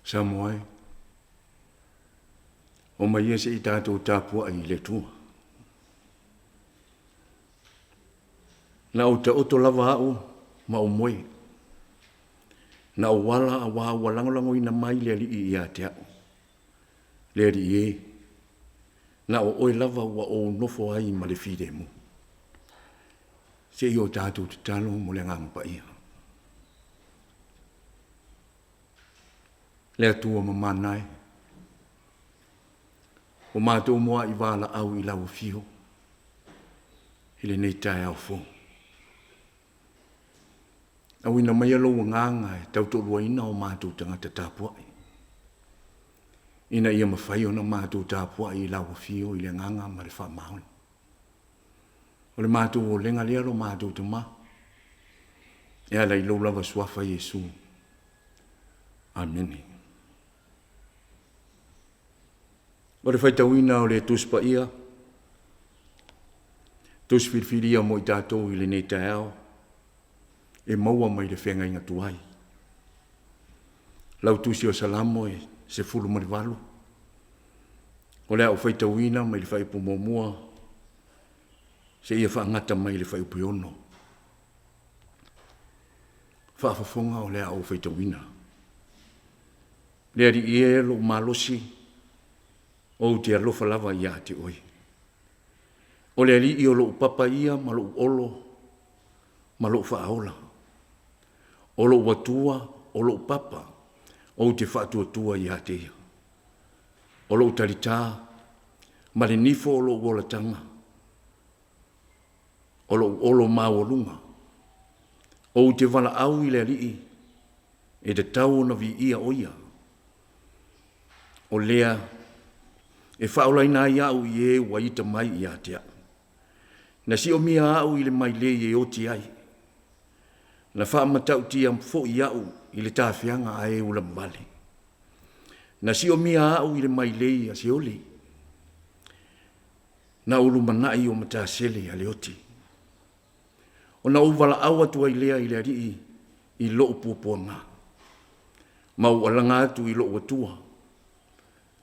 Samoa e, omai ia se i tatou tapuai i le Atua. Na ou taoto lava au ma ou moe, na ou ala aua ua lagolagoina mai le Alii ia te au. Le Alii e, na o oe lava ua ou nofo ai ma le filemu. Se i o tatou tatalo mo le Agaga Paia. Le Atua mamana e, ua matou muai valaau i lau afio i lenei taeao fou. Auina maia lou agaga e tautoaluaina o matou tagata tapuai, ina ia mafai ona matou tapuai i lau afio i le agaga ma le faamaoni. O le matou olega lea lo matou Tama, e ala i lou lava Suafa Iesu. Amene. O le faitauina o le Tusi Paia, Tusi filifilia mo i tatou i lenei taeao, e maua mai le Feagaiga Tuai. Lau Tusi o Salamo e 18, o le a ou faitauina mai le Fuaiupu 1 seia faagata mai le Fuaiupu 6. Faafofoga o le a ou faitauina. Le Alii e, lou malosi, ou te alofa lava ia te oe. O le Alii o lou papa ia ma lou olo ma lou faaola. O lou Atua, o lou papa, ou te faatuatua ia te ia. O lou talitā ma le nifo o lou olataga, o lou olo maualuga. Ou te valaau i le Alii, e tatau ona viia o ia. O lea e faaolaina ai au i e ua ita mai ia te au. Na siomia au i le mailei e oti ai, na faamatautia foi au i le tafiaga a e ua lavale. Na siomia au i le mailei a Seoli, na ou lumanai o matasele a le oti. Ona ou valaau atu ai lea i le Alii i lou puapuaga, ma ou alaga atu i lou Atua.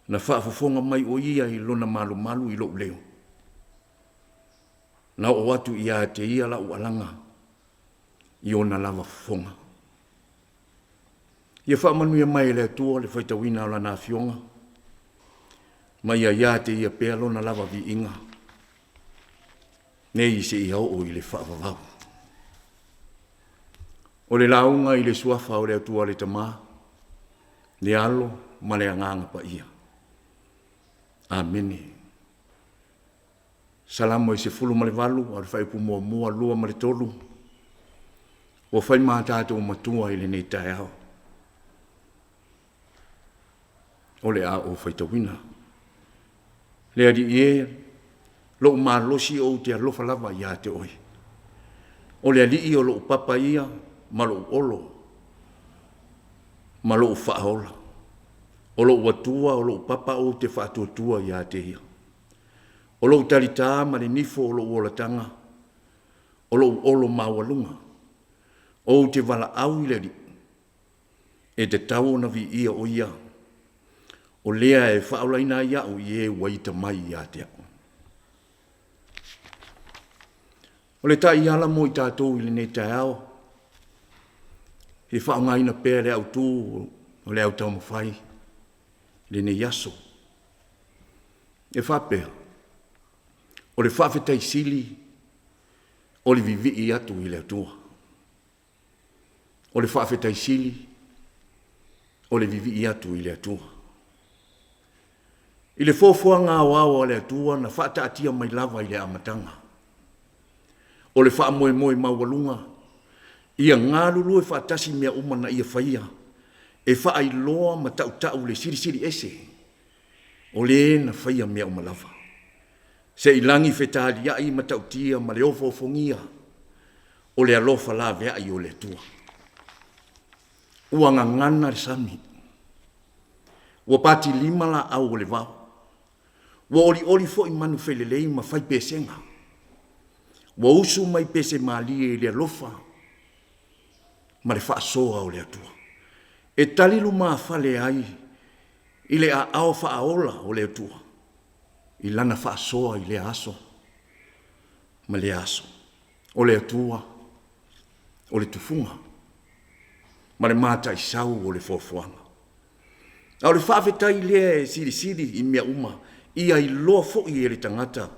Na faafofoga mai o ia i lona malumalu i lou leo. Na oo atu ia te ia lau alaga i ona lava fofoga. Ia faamanuia mai e le Atua le faitauina o Lana Afioga, ma ia ia te Ia pea Lona lava viiga, nei seia oo i le faavavau. O le lauga i le Suafa o le Atua le Tama, le Alo ma le Agaga Paia. Amene. Salamo e 18, a o le fuaiupu 1, 2 ma le 3, ua fai ma tatou matua i lenei taeao. O le a ou faitauina. Le Alii e, lou malosi ou te alofa lava ia te oe. O le Alii o lou papa ia ma lou olo ma lou faaola. O lou Atua o lou papa ou te faatuatua ia te ia. O lou talitā ma le nifo o lou olataga, o lou olo maualuga. Ou te valaau i le Alii, e tatau ona viia o ia, o lea e faaolaina ai au i e ua ita mai ia te au. O le taiala mo i tatou i lenei taeao, e faaaogaina pea le autu o le au taumafai i lenei aso. E faapea, o le faafetai sili o le vivii atu i le Atua. O le faafetai sili o le vivii atu i le Atua. I le foafoaga aoao a le Atua na faataatia mai lava i le amataga, o le faamoemoe maualuga ia galulue faatasi mea uma na ia faia e faailoa ma tautau le Silisili Ese o le na faia mea uma lava, se i lagi fetaliai matautia ma le ofoofogia o le alofa laveai o le Atua. Ua gagana le sami, ua patilima laau o le vao, ua olioli foi manufelelei ma fai pesega, ua usu mai pese malie i le alofa ma le faasoa o le Atua. E tali lumafale ai i le aao faaola o le Atua i Lana faasoa i lea aso ma lea aso. O le Atua o le tufuga ma le mataisau o le foafoaga. A o le faafetai lea e silisili i mea uma, ia iloa foi e le tagata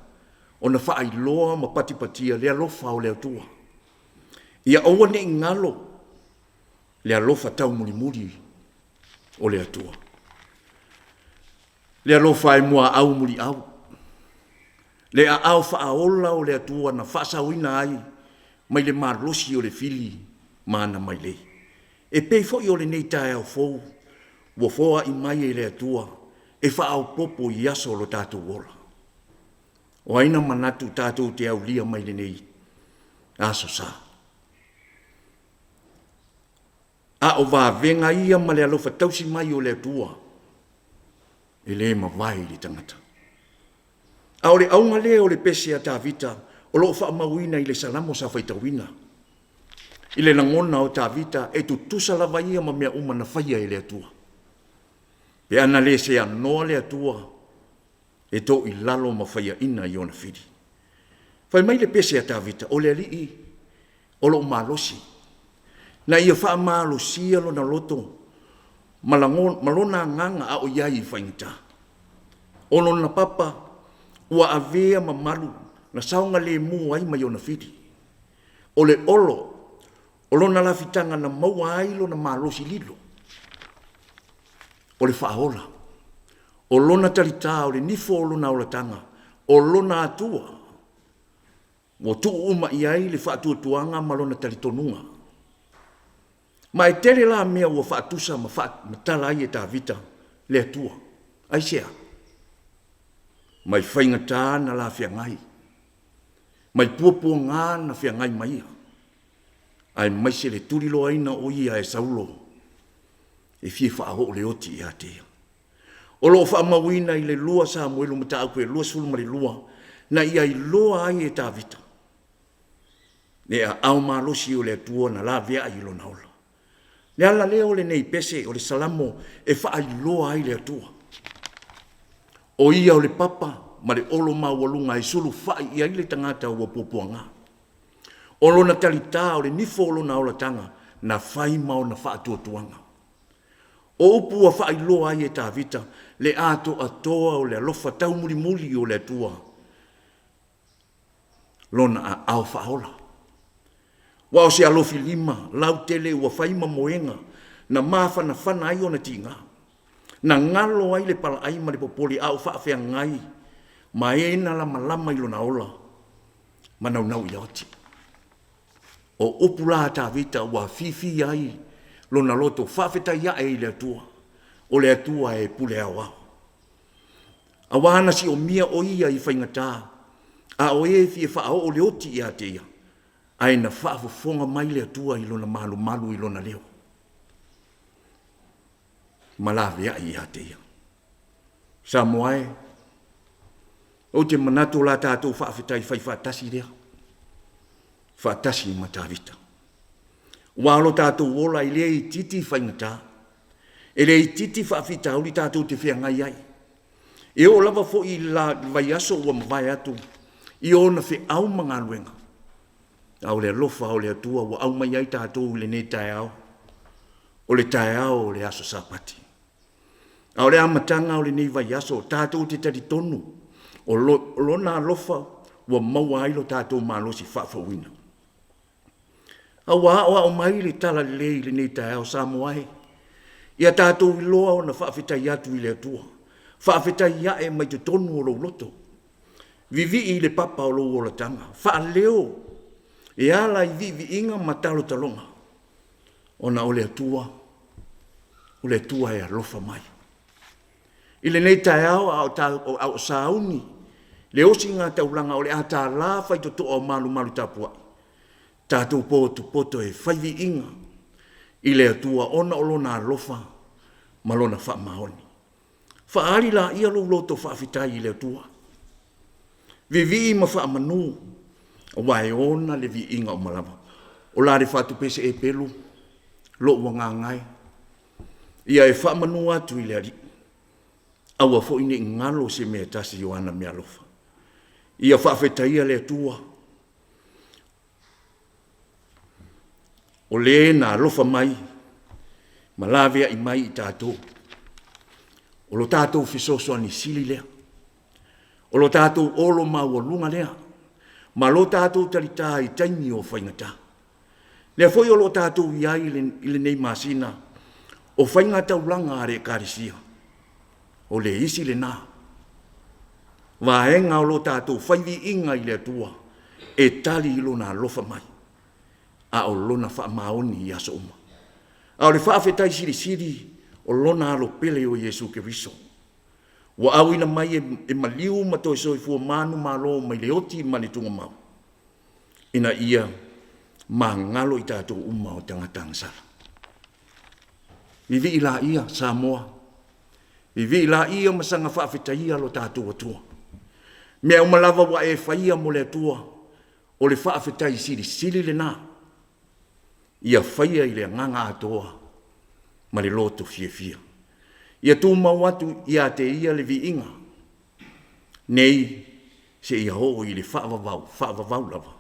ona faailoa ma patipatia le alofa o le Atua. Ia aua ne i galo le alofa taumulimuli o le Atua, le alofa e muaau muliau, le aao faaola o le Atua na faasaoina ai mai le malosi o le fili ma ana mailei. E pei foi o lenei taeao fou ua foai mai e le Atua e faaopoopo i aso o lo tatou ola. O ai na manatu tatou te aulia mai lenei Aso Sa? A o vavega ia ma le alofa tausi mai o le Atua, e le mavae i le tagata. A o le auga lea o le pese a Tavita o lo o faamauina i le Salamo sa faitauina. I le lagona o Tavita, e tutusa lava ia ma mea uma na faia e le Atua. Pe ana le seanoa le Atua, e toilalo ma faiaina i ona fili. Fai mai le pese a Tavita, o le Alii o lou malosi, na ia faamalosia lona loto ma lona agaga a o i ai i faigata. O lona papa ua avea ma malu na saogalemu ai mai ona fili. O le olo o lona lafitaga na maua ai lona malosi lilo. O le faaola, o lona talita o le nifo o lona olataga, o lona Atua ua tuu uma i ai le faatuatuaga ma lona talitonuga. Ma e tele la mea ua faatusa ma faamatala ai e Tavita le Atua. Aisea? Mai faigata na la feagai, mai puapuaga na feagai ma ia, aemaise le tuliloaina o ia e Saulo e fia faaoo le oti ia te ia. O lo o faamauina i le 2 Samuelu mataupu e 22, na ia iloa ai e Tavita le aao malosi o le Atua na laveai i lona ola. O le ala lea o lenei pese o le Salamo e faailoa ai le Atua. O ia o le papa ma le olo maualuga e sulufai i ai le tagata ua puapuaga. O lona talita o le nifo o lona olataga na fai ma ona faatuatuaga. O upu ua faailoa ai e Tavita le atoatoa o le alofa taumulimuli o le Atua, Lona aao faaola. Aua o se alofilima lautele ua fai ma moega na mafanafana ai ona tiga, na galo ai le palaai ma le popole a o faafeagai ma e na lamalama i lona ola ma naunau ia oti. O upu la a Tavita ua fiafia ai lona loto faafetai ae i le Atua, o le Atua e pule aoao. Aua na siomia o ia i faigata, a o e fia faaoo le oti ia te ia, ae na faafofoga mai le Atua i lona malumalu i lona leo ma laveai ia te ia. Samoa e, ou te manatu o la tatou faafetai fai faatasi lea, faatasi ma Tavita. Aua o lo tatou ola e le itiiti faigata, e le itiiti faafitauli tatou te feagai ai. E oo lava foi i le vaiaso ua mavae atu i ona feau ma galuega, a o le alofa o le Atua ua aumai ai tatou i lenei taeao, o le taeao o le aso Sapati. A o le amataga o lenei vaiaso, tatou te talitonu o Lona alofa ua maua ai lo tatou malosi faafouina. A ua aoao mai le Talalelei i lenei taeao, Samoa e, ia tatou iloa ona faafetai atu i le Atua, faafetai ae mai totonu o lou loto, vivii i le papa o lou olataga, faaleo e ala i viiviiga ma talotaloga, ona o le Atua, o le Atua e alofa mai. I lenei taeao a o sauni le osiga taulaga o le a tala faitotoa o malumalu tapuai, tatou potopoto e fai viiga i le Atua ona o Lona alofa ma Lona faamaoni. Faaali laia lou loto faafetai i le Atua, vivii ma faamanu aua e ona le viiga uma lava. O la le fatu pese Pelu, lou agaga e. Ia e faamanu atu i le Alii, aua foi ne i galo se mea e tasi o ana meaalofa. Ia faafetaia le Atua, o le na alofa mai ma laveai mai i tatou. O lo tatou fesoasoani sili lea, o lo tatou olo maualuga lea, ma lo tatou talita i taimi o faigata. O lea foi o lo o tatou i ai i lenei masina o faigataulaga a le Ekalesia, o le isi lena vaega o lo o tatou fai viiga i le Atua e tali i Lona alofa mai, a o Lona faamaoni i aso uma. A o le faafetai silisili o Lona Alo pele o Iesu Keriso ua auina mai e maliu ma toe soifua manumalo mai le oti ma le tuugamau, ina ia magalo i tatou uma o tagata agasala. Vivii laia Samoa, vivii laia ma saga faafetaia lo tatou Atua. O mea uma lava ua e faia mo le Atua, o le faafetai silisili lena, ia faia i le agaga atoa ma le loto fiafia. Ia tumau atu ia te Ia le viiga nei seia oo i le faavavau, faavavau lava.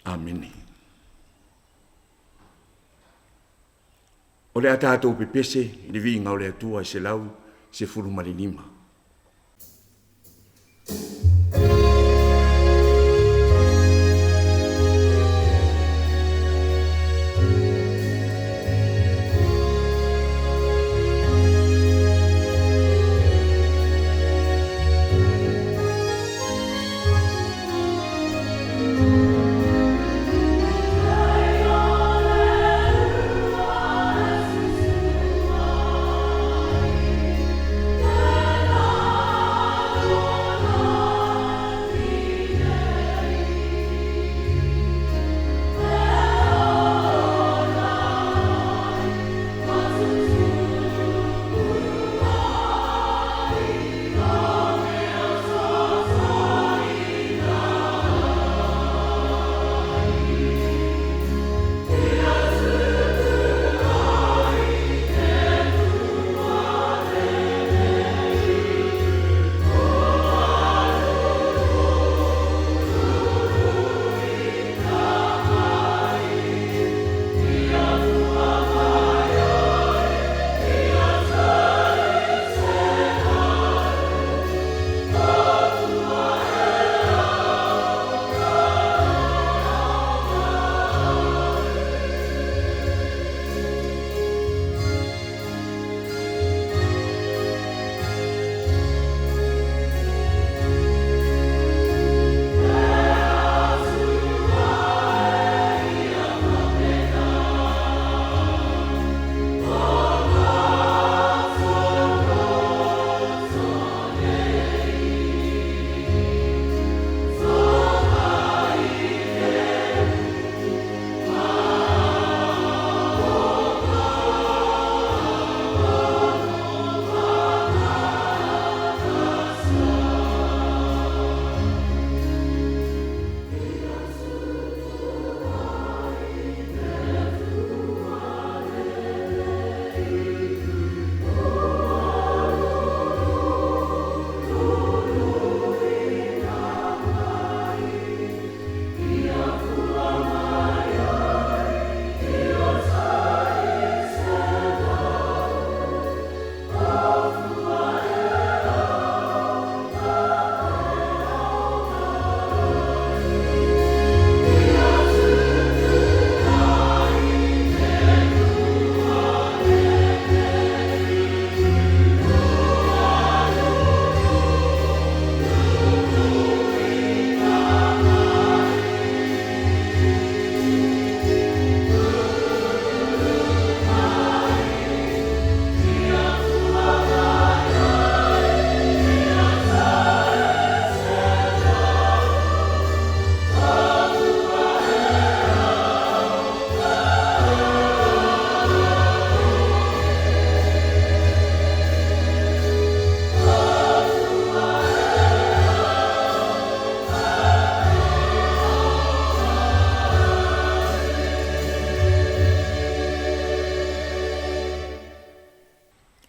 Amene. O le a tatou pepese i le viiga o le Atua e 115.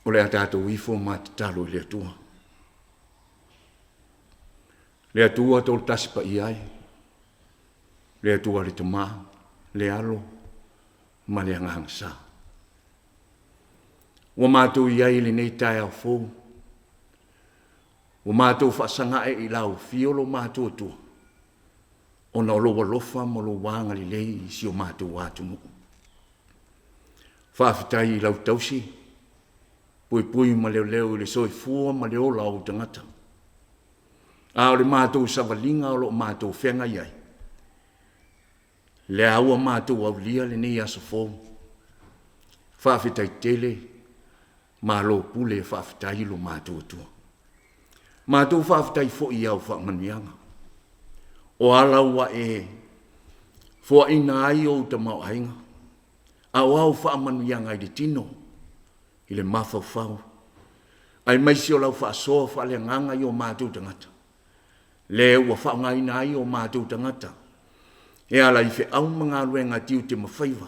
O le a tatou ifo ma tatalo i le Atua. Le Atua Toatasi Paia e, le Atua le Tama, le Alo ma le Agaga Sa. Ua matou i ai i lenei taeao fou, ua matou faasaga ae i lau afio lo matou Atua, ona o lou alofa ma lou agalelei i si o matou atunuu. Faafetai i lau tausi, puipui ma leoleo i le soifua ma le ola o ou tagata. A o le matou savaliga o lo o matou feagai ai, lea ua matou aulia lenei aso fou. Faafetai tele, malo pule faafetai lo matou Atua. Matou faafetai foi i au faamanuiaga, o ala ua e foaina ai ou tamaoaiga, a o au faamanuiaga i le tino, i le mafaufau, aemaise o lau faasoa faaleagaga i o matou tagata, le ua faaaogaina ai o matou tagata e ala i feau ma galuega, tiute ma faiva,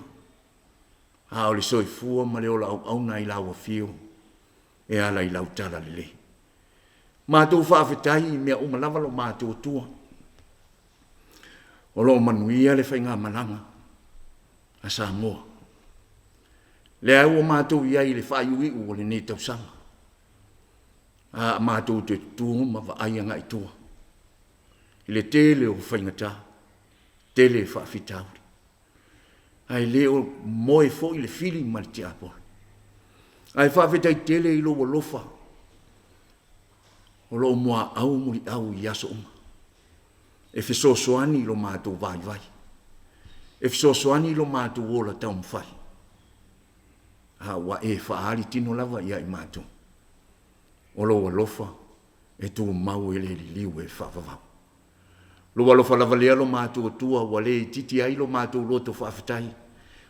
a o le soifua ma le ola auauna i lau afio e ala i lau talalelei. Matou faafetai i mea uma lava lo matou Atua, o lo o manuia le faigamalaga a Samoa. Lea ua matou i ai i le faaiuiu o lenei tausaga, a matou toe tutu ma vaai agai i tua i le tele o faigata, tele faafitauli, ae le o moe foi le fili ma le tiapolo. Ae faafetai tele i lou alofa o lo o muaau muliau i aso uma e fesoasoani i lo matou vaivai, e fesoasoani i lo matou ola taumafai, a ua e faaali tino lava ia i matou o lou alofa e tumau e le liliu e faavavau. Lou alofa lava lea lo matou Atua ua le itiiti ai lo matou loto faafetai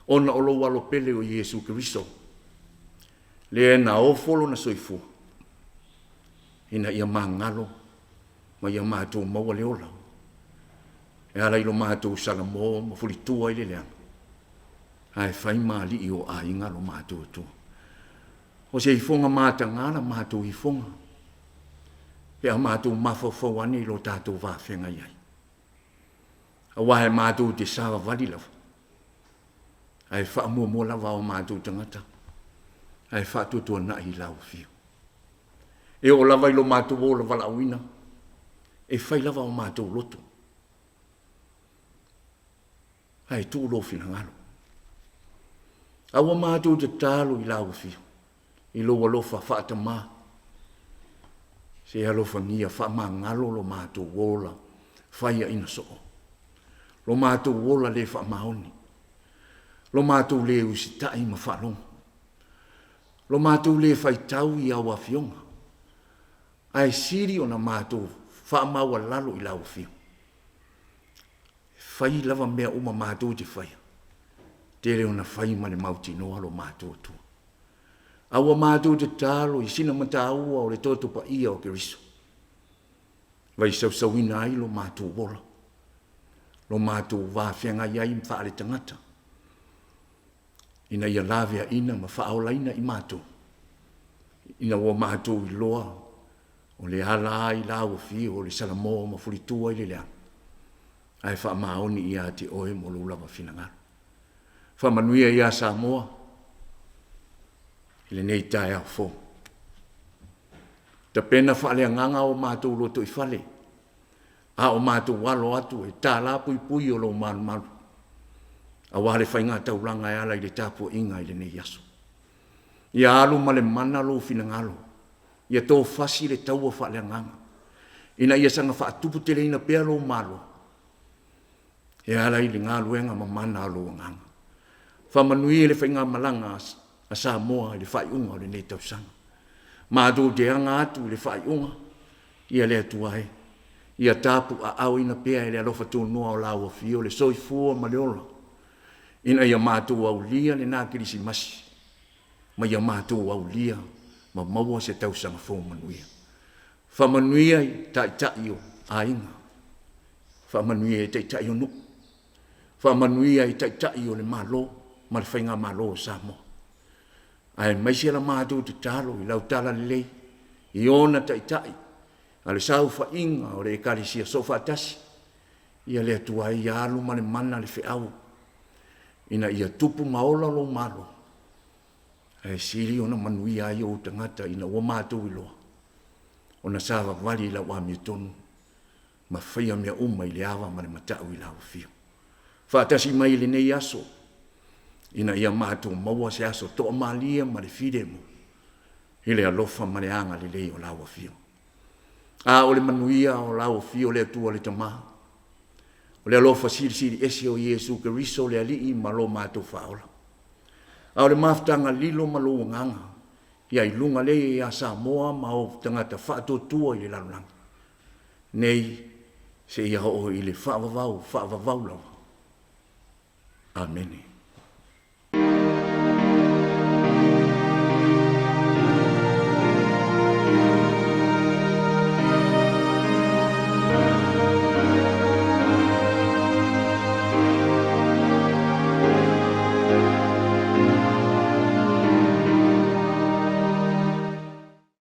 ona o lou Alo pele o Iesu Keriso, lea na ofo lona soifua ina ia magalo ma ia matou maua le ola e ala i lo matou salamo ma fulitua i le leaga, ae fai ma alii o aiga lo matou Atua. O se ifoga mataga la matou ifoga pe a matou mafaufau ane i lo tatou va feagai ai, aua e matou te savavali lava ae faamuamua lava o matou tagata ae faatuatuanai i lau Afio. E oo lava i lo matou ola valaauina, e fai lava o matou loto ae tuu lou finagalo. A ua matou tatalo i lau Afio i lou alofa faatama, se alofagia faamagalo lo matou ola faiaina soo, lo matou ola le faamaoni, lo matou le usitai ma faalogo, lo matou le faitau i au afioga, ae sili ona matou faamaualalo i lau Afio. E fai lava mea uma matou te faia, tele ona fai ma le mautinoa lo matou Atua. A ua matou tatalo i sina mataua o le Toto Paia o Keriso, vai sausauina ai lo matou ola, lo matou va feagai ai faale-tagata, ina ia laveaina ma faaolaina i matou, ina ua matou iloa o le ala lava i lau afio o le salamo ma fulitua i le leaga, ae faamaoni ia te oe mo lou lava finagalo. Faamanuia ia Samoa i lenei taeao fou. Tapena faaleagaga o matou lotoifale, a o matou alo atu e tala puipui o lou malumalu, aua le faigataulaga e ala i le tapuaiga i lenei aso. Ia alu ma le mana lou finagalo, ia tofasi le taua faaleagaga, ina ia saga faatuputeleina pea lou Malo e ala i le galuega mamana a lou Agaga. Faamanuia le faigamalaga a Samoa i le faaiuga o lenei tausaga. Matou te aga atu i le faaiuga, ia le Atua e, ia tapuaaoina pea e le alofa tunoa o lau Afio le soifua ma le ola, ina ia matou aulia lena Kerisimasi ma ia matou aulia ma maua se tausaga fou manuia. Faamanuia i Taitai o aiga, faamanuia i Taitai o nuu, faamanuia i Taitai o le Malo ma le Faigamalo o Samoa. Aemaise la matou tatalo i lau talalelei i ona taitai a le saofaiga o le Ekalesia Soofaatasi, ia le Atua e, ia alu ma le mana le feau ina ia tupu ma ola lou Malo, ae sili ona manuia ai ou tagata ina ua matou iloa ona savavali i lau amiotonu ma faia mea uma i le ava ma le matau i lau Afio. Faatasi mai i lenei aso ina ia matou maua se aso toamalie ma le filemu i le alofa ma le agalelei o lau Afioga. A o le manuia o lau Afio le Atua le Tama, o le alofa Silisili Ese o Iesu Keriso le Alii ma lo matou Faaola, a o le mafutaga lilo ma lou Agaga ia i luga lea ia Samoa ma ou tagata faatuatua i le lalolagi, nei seia oo i le faavavau, faavavau lava. Amene.